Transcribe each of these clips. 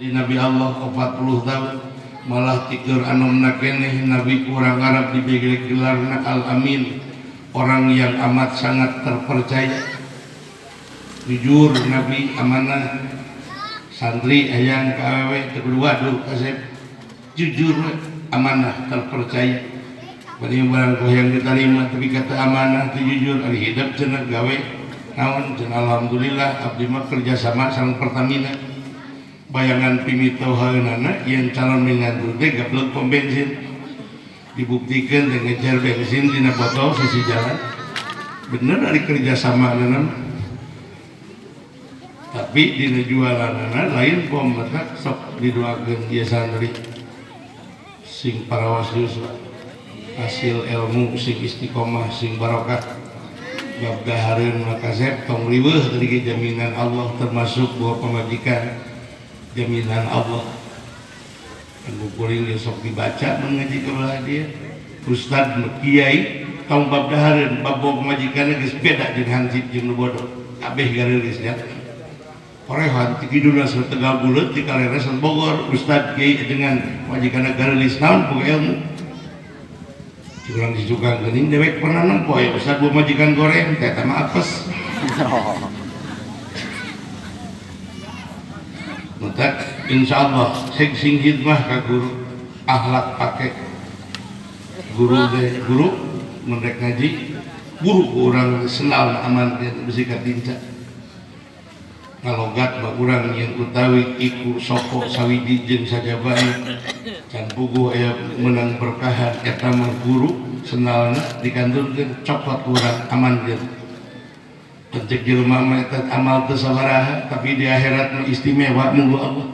Di Nabi Allah 40 tahun malah tiker anomna keneh Nabi kurang Arab diberi gelarna Al-Amin, orang yang amat sangat terpercaya, jujur Nabi, amanah. Santri hayang ka awewe teu kudu waduh kasep, jujur, amanah, terpercaya. Bari barang ku hayang diterima tapi kata amanah teu jujur, ari hidup cenah gawe naon cenah? Alhamdulillah, abdi mah kerja sama sareng Pertamina. Bayangan pimitohaeunana yang calon minantu teh gablek pom bensin, dibuktikan dengan ngejar bensin dina botol sisi jalan. Bener ari kerja sama mah, tapi dina jualanana lain pom. Mata sok didoakeun ieu santri sing parawas yuswa, hasil ilmu sing istiqomah, sing barokah. Bab dahareun maka kasep tong riweuh, tadi jaminan Allah, termasuk buah pamajikan jaminan Allah. Kan kuring ge sok dibaca mengaji ke belah dia ustad kiai tong bab dahareun, bab buah pamajikan geus beda jeung hansip jeung nu bodoh, kabeh gareulis nya. Korehan ti kidulna Tegal Buleut, ti kaleresan Bogor, ustad kiai dengan majikan gareulis, naon boga ilmu? Curang dicukang geuning dewek pernah nempo ya ustad buah majikan goreng teh mah apes. Matak insyaallah sing sing khidmah ka guru, akhlak pake guru teh. Guru mun rek ngaji, guru ku urang sendal aman besi katinca ngalogat ba urang yang utawi iku soko sawiji jeung sajabana can puguh aya menang berkahan. Eta mah guru sendalna dikantunkeun, cokot urang amankeun. Cek jelema mah eta amal teu sabaraha, tapi di akhirat mah istimewa munggu Allah.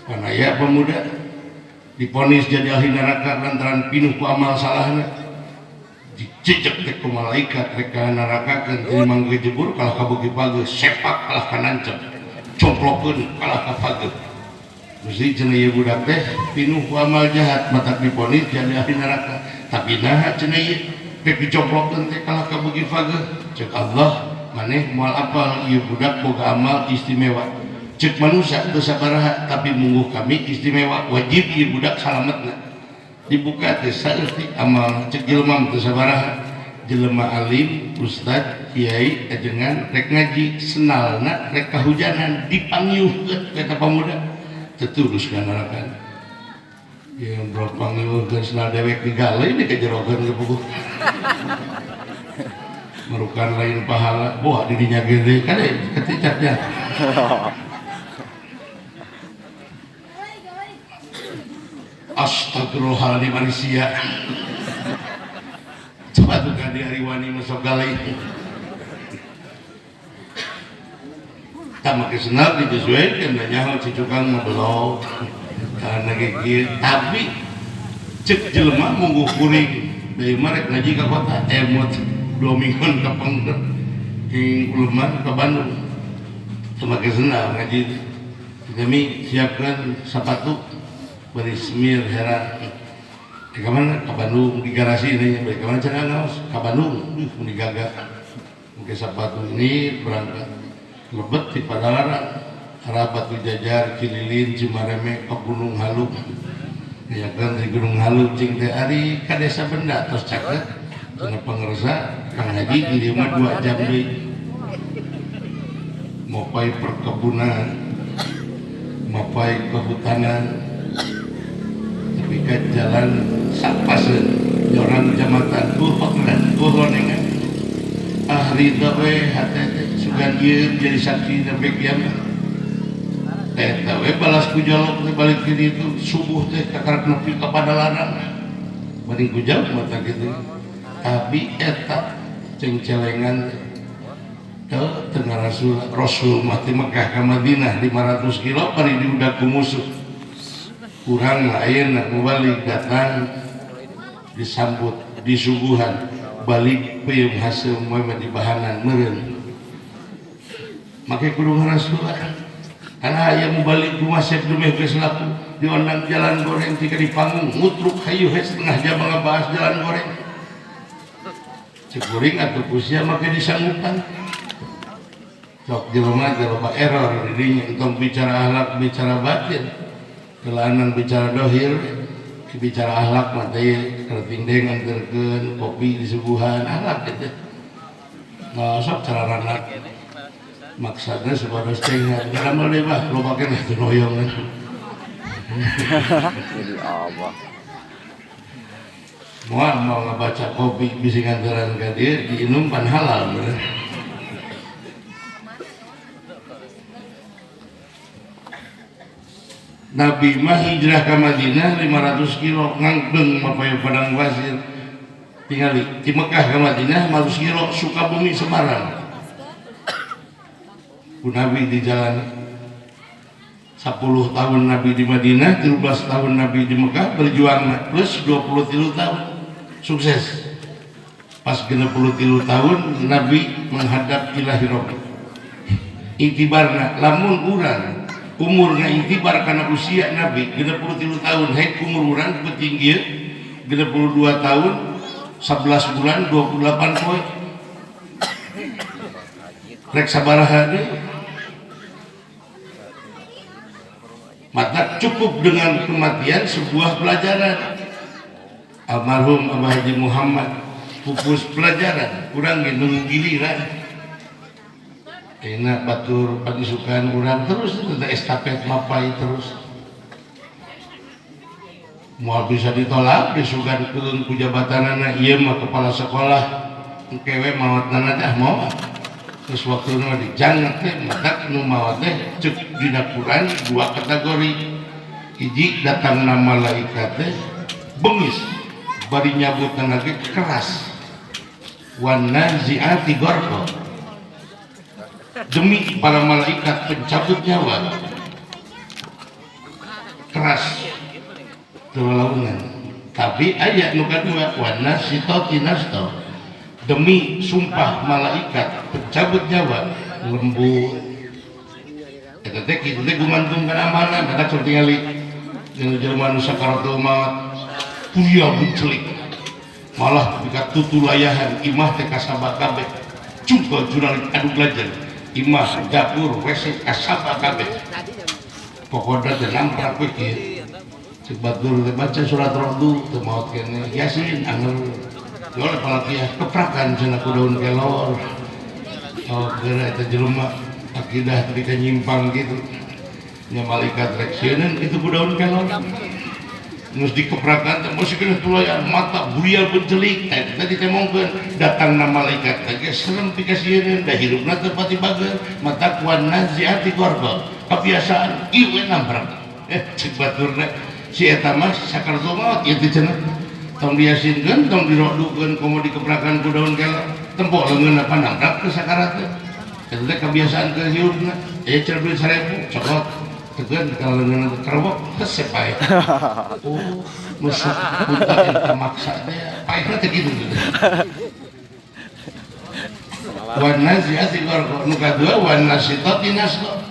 Pan aya pemuda diponis jadi ahli neraka lantaran pinuh ku amal salahna, dicecek teh ku malaikat rek ka nerakakeun, teu manggejebur kalah ka beuki pageuh, sepak kalah ka nancep, complokeun kalah ka pageuh. Mesti cenah ieu budak teh pinuh ku amal jahat, matak diponis jadi ahli neraka. Tapi naha cenah ieu rek dicomplokeun teh kalah ka beuki pageuh? Cek Allah, maneh moal apal, ieu budak boga amal istimewa. Cek manusia teu sabaraha, tapi mungguh kami istimewa, wajib ieu budak salametna. Dibuka teh saeutik amal, cek jelema teu sabaraha. Jelema alim, ustad, kiai, ajengan rek ngaji, senalna rek kahujanan, dipangiuhkeun ka pamuda, tetulus ka neraka. Ya bro, pangiuhkeun senal dewek digale di kajerokeun ke puguh. Merukan lain pahala, wah didinya gede kan keticapnya. Astagfirullahaladzim, manusia. Coba tuh kan di hari wani masuk galai. Tak make senal disesuaikan, dan nyaho cicukang mah belok. Karena gigit, tapi cek jelema mungguh kuring. Dari mah rek ngaji ka kota, emot 2 mingguan ka Pengker, king uleman ka Bandung. Make senal ngaji. Kami siapkan sepatu bari semir heran. Di mana? Ke Bandung, di garasi ini. Bari ke mana cenah ngaos? Ke Bandung. Meni gagah. Mungkin sepatu ini berangkat. Lebet di Padalarang. Arah Batu Jajar, Cililin, Cimareme, ke Gunung Halu. Ya kan di Gunung Halu cing teh ari ka Desa Benda tos caket. Cenah pangersa Kang Haji di dieu mah 2 jam deui. Mopai perkebunan, mopai kehutanan, tapi ke jalan sapaseun jorang jambatan tuhon tuhonengan. Ah ridho we hate teh sugan ieu jadi saksi sampai kiamat. Eta we balas ku jolok teh balik ke ditu subuh teh kakarak nepi ka Padalarang. Bari ku jauh mata kitu. Tapi eta cengcelengan teh tengah Rasul, Rasul mati Mekah ke Madinah 500 kilo bari diudak ku musuh. Kurang lain nak balik datang disambut disuguhan, balik peuyeum hasil moe di bahanan meureun. Make kudu Rasulullah. Karena aya mau balik ku masep dumeh geus laku diondang jalan goreng tika di panggung ngutruk hayu he setengah jam ngabahas jalan goreng. Cek kuring atuh ku sia make disanggupan. Sok jelema teh loba error di dinya, entong bicara akhlak bicara batin. Kelanan bicara dohir, bicara akhlak mah teh kerting nganterkeun kopi disuguhan akhlak gitu. Nah, sok carana maksudnya supados cenghar. Ngaramel deui mah loba keneh teu hoyong. Jadi apa? Moal mau ngabaca kopi bisi nganteran ka dieu diinum pan halal bener. Nabi mah hijrah ke Madinah 500 kilo ngangdeng mapayo padang pasir. Tingali di Mekah ke Madinah 500 kilo Sukabumi Semarang. Ku Nabi di jalan 10 tahun Nabi di Madinah, 13 tahun Nabi di Mekah berjuang plus 23 tahun sukses. Pas 63 tahun Nabi menghadap Ilahi Rabbi. Itibarna lamun urang umurna itibar karena usia Nabi 63 tahun hek umur urang penting ieu 62 tahun 11 bulan 28 poe rek sabaraha deui. Maka cukup dengan kematian sebuah pelajaran. Almarhum Abah Haji Muhammad pupus pelajaran kurang ge nunggu giliran. Enak batur pagisukan urang terus itu estafet mapai terus. Moal bisa ditolak disugan ku jabatanana ieu mah kepala sekolah engke we mawatna teh moal. Terus waktu nu dijangan teh maka nu maot teh cek dina Quran dua kategori. Hiji datangna malaikat teh bengis bari nyabutna ge keras. Wan naziati gharqa. Demi para malaikat pencabut nyawa keras terlaunan. Tapi ayat nu kadua wan nasitati nasta. Demi sumpah malaikat pencabut nyawa lembut. Eta teh kitu teh gumantung kana amanah maka sok tingali jeung jelema nu sakaratul maut kuya buncelik malah dikatutulayahan imah teh kasaba kabeh cungkel jurang adu belajar imah dapur WC kasaba kabeh pokona teh namprak we kieu cek batur teh baca surat rodu teu maot keneh yasin anger jol palakiah keprakan cenah ku daun kelor. Oh geura eta jelema akidah teh ka nyimpang gitu nya malaikat rek sieun kitu ku daun kelor geus dikeprakan teh masih kena tulayan mata burial bencelik teh tadi temongkeun datangna malaikat teh geus serem pikasieun da hirupna teu pati bager mata kuan naziati gharqa kebiasaan ieu we namprak cek baturna si eta mah sakaratul maut ieu teh cenah tong diasinkeun tong dirodukeun komo dikeprakan ku daun kelor tempo leungeun apa nangkap ke sakarat teh eta teh kebiasaan ke hirupna aya cenah duit 1000 cokot tegan kalau leungeun kerewok hese paeh. Oh, musuh buta eta maksa teh paehna teh kitu gitu. Wan naziati gharqa nu kadua wan nasitati nasqa.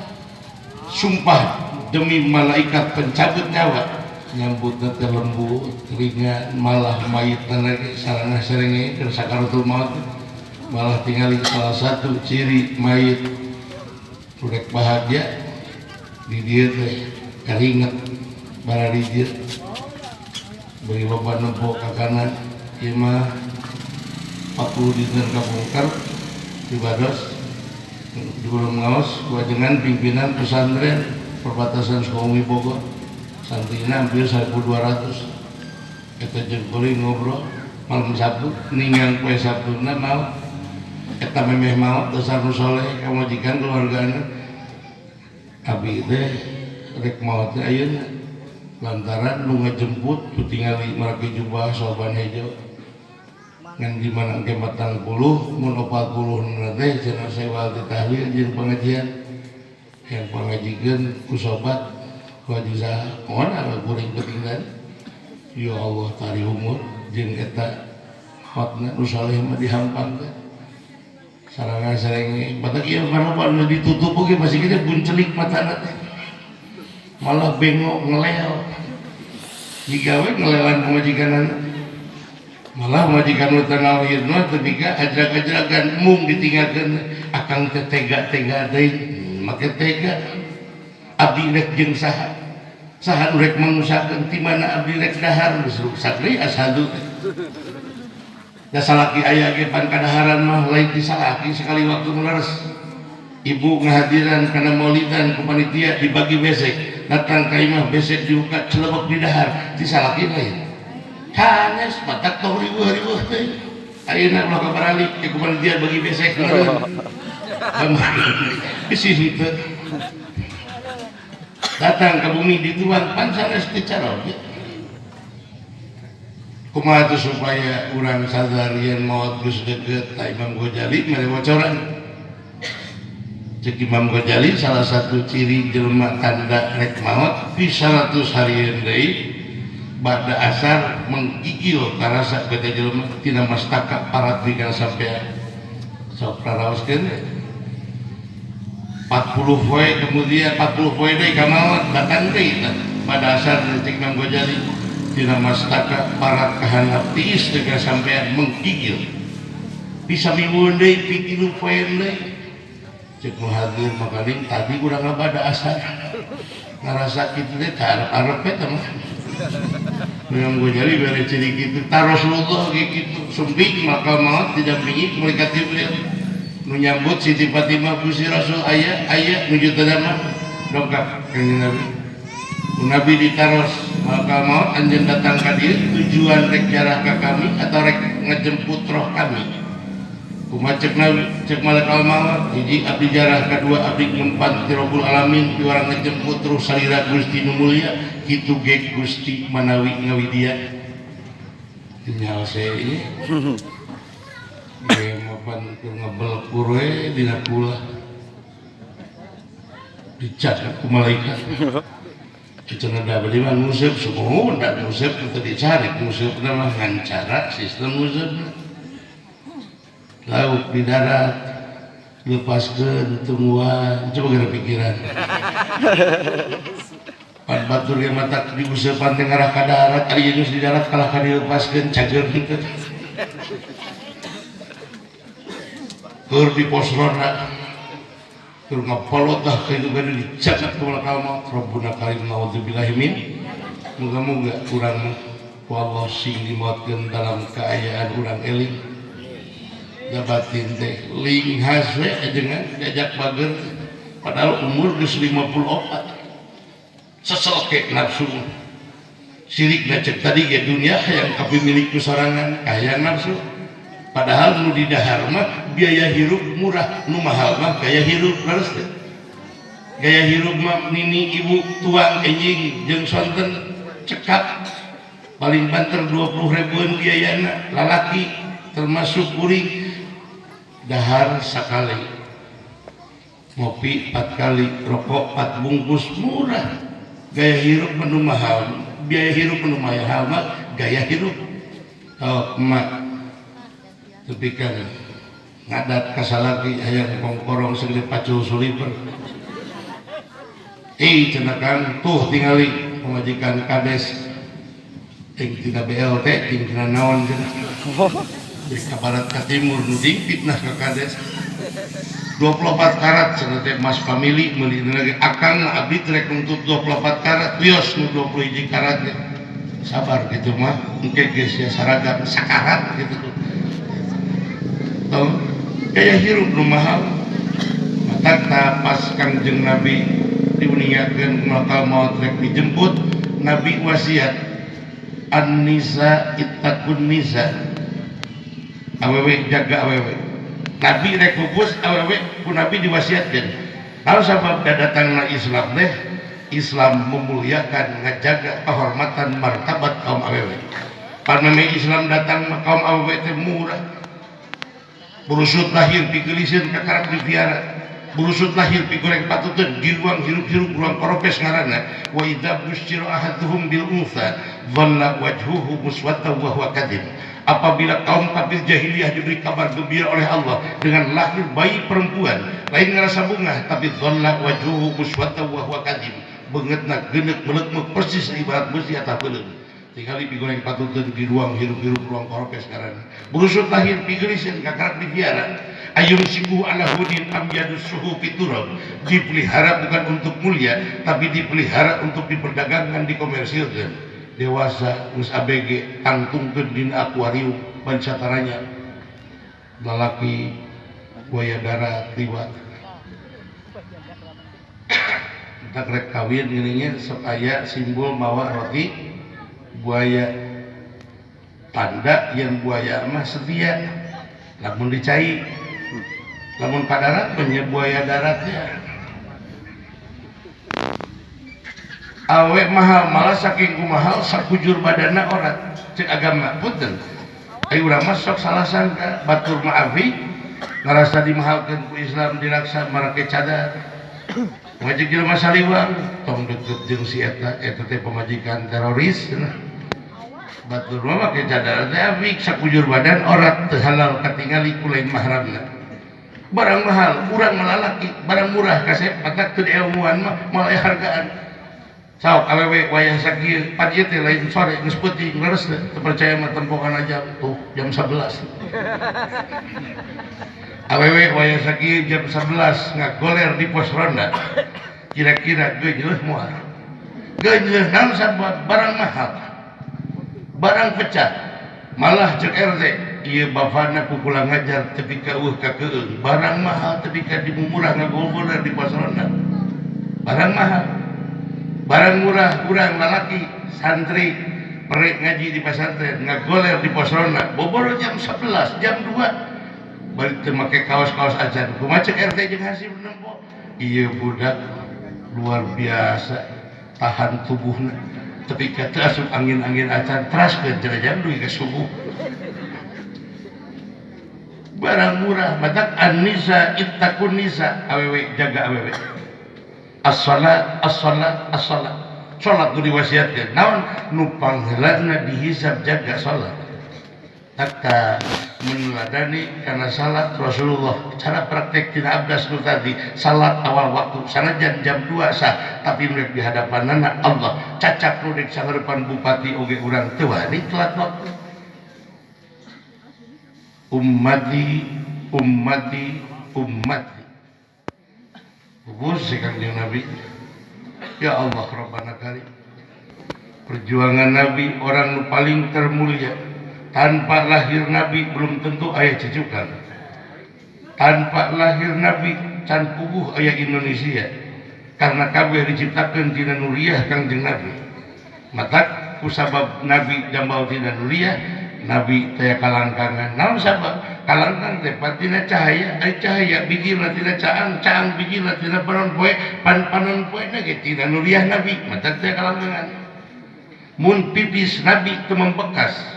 Sumpah demi malaikat pencabut nyawa nyambutna teh lembut ringan malah mayitna lagi sarana serenge keur sakaratul maut malah tingali salah satu ciri mayit rek bahagia di dieu teh karinget bararijir bari loba nempo ka kanan ieu mah 40 dinten kabungkar dibados di Gunung Ngaos dengan pimpinan pesantren perbatasan Sukabumi Bogor santrina hampir 1200 eta jeung kuring ngobrol malam Sabtu ninggang poe Sabtuna maot eta memeh maot dasar nu soleh kamajikan keluargana abi teh rek maot teh ayeuna lantaran nu ngajemput ku tingali marake jubah soban hejo ngan di mana engke 40 mun 40 teh cenah sewa ti tahlil jeung pengajian yang pangajikeun ku sobat ku haji saha moal kuring pentingna ya Allah tari umur jeung eta hotna nu saleh mah dihampang teh sarana sareng batak ieu mah nu ditutup oge masih gede buncelik matana teh malah bengok ngelel digawe ngelelan pamajikanana. Malah majikan nu teu nauhid mah tepi ka ajrag-ajragan mung ditinggalkeun akang teh tega-tega deui make tega. Abdi rek jeung saha? Saha nu rek mangusakeun ti mana abdi rek dahar geus ruksak deui ashadu teh. Da salaki aya ge pan kadaharan mah lain ti salaki sekali waktu nu leres. Ibu ngahadiran kana maulidan ku panitia dibagi besek, datang ka imah besek dibuka celebek di dahar ti salaki lain. Sanes matak tong riweuh-riweuh teh. Ayeuna ulah kabaralik ke ku panitia bagi besek meureun. Bisi henteu. Datang ka bumi dituang pan sanes teu caroge. Kumaha tuh supaya urang sadar yen maot geus deukeut ta Imam Ghazali mere bocoran. Cek Imam Ghazali salah satu ciri jelema tanda rek maot di 100 harieun deui ba'da asar menggigil karasa beta jelema tina mastaka parat di kana sampean. Sok raraoskeun 40 poe kemudian 40 poe deui ka maot datang deui tah pada asar cek Imam Ghazali tina mastaka parat kahandap tiis teh kana sampean menggigil. Bisa miwun deui 3 poe deui. Cek nu hadir makaning tadi urang bada asar ngarasa kitu teh teu arep-arep eta mah. Imam Ghazali bere ciri kitu ta Rasulullah ge kitu sumping maka maot didampingi malaikat Jibril nu nyambut Siti Fatimah Gusti Rasul aya aya nuju teu mah dongkap kanjeng Nabi. Ku Nabi ditaros maka maot anjeun datang ka dieu tujuan rek jarah ka kami atau rek ngejemput roh kami. Kumaha cek Nabi cek malaikat maot hiji abdi jarah kadua abdi ngempan ti Rabbul Alamin piwarang ngejemput ruh salira Gusti nu mulia kitu ge Gusti manawi ngawidia. Tinggal saya ini. Ge mapan keur ngebel kure dina kula. Dicatat ku malaikat. Cenah da beli mah nguseup sumuhun da nguseup teu dicari nguseupna mah ngan cara sistem nguseupna. Lauk di darat lepaskeun tungguan coba gara pikiran. Pan batur ge matak diuseupan teh ngarah ka darat ari geus di darat kalah ka dilepaskeun cager henteu. Keur di pos ronda keur ngapolot dah ka itu gade dicatat ku malakal maut Rabbuna karim naudzubillahi min. Muga-muga urang ku Allah sing dimaotkeun dalam kaayaan urang eling. Batin teh linghas we ajengan diajak bager padahal umur geus 54 sesel ke nafsu sirik cek tadi ge dunia hayang kapimilik ku sorangan hayang nafsu padahal nu di dahar mah biaya hirup murah nu mahal mah gaya hirup leres teh gaya hirup mah nini ibu tuang enjing jeung sonten cekap paling banter 20 ribuan biayana lalaki termasuk kuring dahar sakali ngopi 4 kali rokok 4 bungkus murah gaya hirup menu mahal biaya hirup menu mahal mah gaya hirup oh emak tapi kan ngadat kasalaki hayang kongkorong segede pacul suliper cenah kang tuh tingali pamajikan kades ting tina BLT ting tina naon cenah ka barat ka timur nu fitnah ka kades 24 karat cenah teh mas family meuli lagi akang abdi rek nuntut 24 karat wios nu 21 karat ge sabar gitu mah engke geus ya saragam sakarat gitu tong gaya hirup nu mahal matak ta pas Kangjeng Nabi diuningakeun malakal maut rek dijemput Nabi wasiat an-nisa ittaqun nisa awewe jaga awewe Nabi rek pupus awewe ku Nabi diwasiatkeun kalau sabab datangna Islam teh Islam memuliakan ngajaga kehormatan martabat kaum awewe paname Islam datang mah kaum awewe teh murah burusut lahir pigeuliseun kakarak dipiara burusut lahir pigoreng patuteun di ruang hirup-hirup ruang koropes ngaranna wa idza busyira ahaduhum bil untha dhalla wajhuhu muswaddan wa huwa kadhib. Apabila kaum kafir jahiliyah diberi kabar gembira oleh Allah dengan lahir bayi perempuan, lain ngerasa bungah tapi dhalla wajhuhu muswaddan wa huwa kadhib. Beungeutna geuneuk meleuk persis ibarat beusi atau beuleum. Tinggali pigoreng patuteun di ruang hirup-hirup ruang koropes ngaranna. Burusut lahir pigeuliseun kakarak dipiara. Ayumsikuhu ala hudin am yadussuhu fiturab. Dipelihara bukan untuk mulia, tapi dipelihara untuk diperdagangkan, dikomersilkan. Dewasa geus ABG tangtungkeun dina akuarium ban sataranya. Lalaki buaya darat liwat. Entak rek kawin geuning sok aya simbol mawa roti buaya, tanda yang buaya mah setia lamun dicai, lamun ka darat mah buaya daratnya. Awe mahal malah saking kumahal sakujur badanna orat cek agama punten. Ayo urang mah sok salah sangka batur maafi ngarasa dimahalkeun ku Islam dilaksa marake cadar. Ngajek jelema saliwang tong deket jeung si eta, eta teh pamajikan teroris cenah. Batur mah make cadar teh apik sakujur badan orat teu halal katingali ku lain mahramna. Barang mahal urang malalaki, barang murah kasep matak teu diilmuan mah moal aya hargaan. Sok awewe wayah sakieu pan ieu teh lain sore geus peuting leres teh teu percaya mah tempokan jam tuh jam 11. Awewe wayah sakieu jam 11 ngagoler di pos ronda. Kira-kira geunyeuleuh moal. Geunyeuleuh naon sabab barang mahal. Barang pecah. Malah cek RT ieu bapana ku kula ngajar tepi ka eueuh ka keung. Barang mahal tepi ka dimumurah ngagoler di pos ronda. Barang mahal. Barang murah urang lalaki santri perek ngaji di pesantren ngagoler di pos ronda. Boboro jam 11, jam 2. Balik teu make kaos-kaos acan. Kumaha cek RT jeung Hasim nempo? Ieu budak luar biasa tahan tubuhna. Tepi ka teu asup angin-angin acan teraskeun cenah jam dugi ka subuh. Barang murah matak an-nisa ittaqun nisa awewe jaga awewe. As-salat as-salat as-salat. Salat nu diwasiatkeun naon nu pangheulana dihisab jaga salat. Hatta meneladani karena salat Rasulullah cara praktek tina abdas nu tadi salat awal waktu sanajan jam 2 sah tapi nu di hadapanana Allah cacap nu dek sangarepan bupati oge urang teu wani telat waktu. Ummati ummati ummati. Pupus si Kangjeng Nabi. Ya Allah Rabbana karim. Perjuangan Nabi orang nu paling termulia. Tanpa lahir Nabi belum tentu aya cicukan. Tanpa lahir Nabi can puguh aya Indonesia. Karena kabeh diciptakeun tina nuriyah Kangjeng Nabi. Matak kusabab Nabi jambal tina nuriyah, Nabi teh kalangkangan. Naon sabab? Kalangkang teh tina cahaya, ai cahaya bijilna tina caang, caang bijilna tina panon poe, pan panon poe na ge tina nuriyah Nabi. Matak teh kalangkangan. Mun pipis Nabi teu membekas.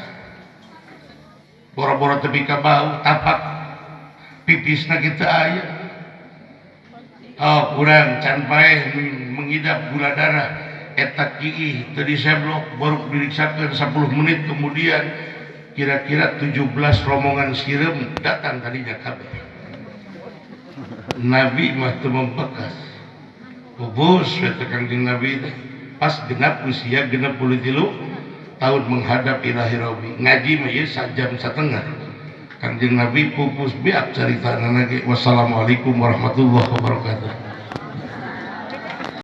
Boro-boro tepi ka bau tapak pipisna kitu aya. Oh, urang can paeh mengidap gula darah eta kiih teu diseblok baru diriksakeun 10 menit kemudian kira-kira 17 rombongan sireum datang kadinya kabeh. Nabi mah teu membekas. Pupus we teh Kangjeng Nabi teh pas genap usia 63 tahun menghadap ilahi Rabbi. Ngaji mah ieu sajam setengah. Kangjeng Nabi pupus biak caritana ge. Wassalamualaikum warahmatullahi wabarakatuh.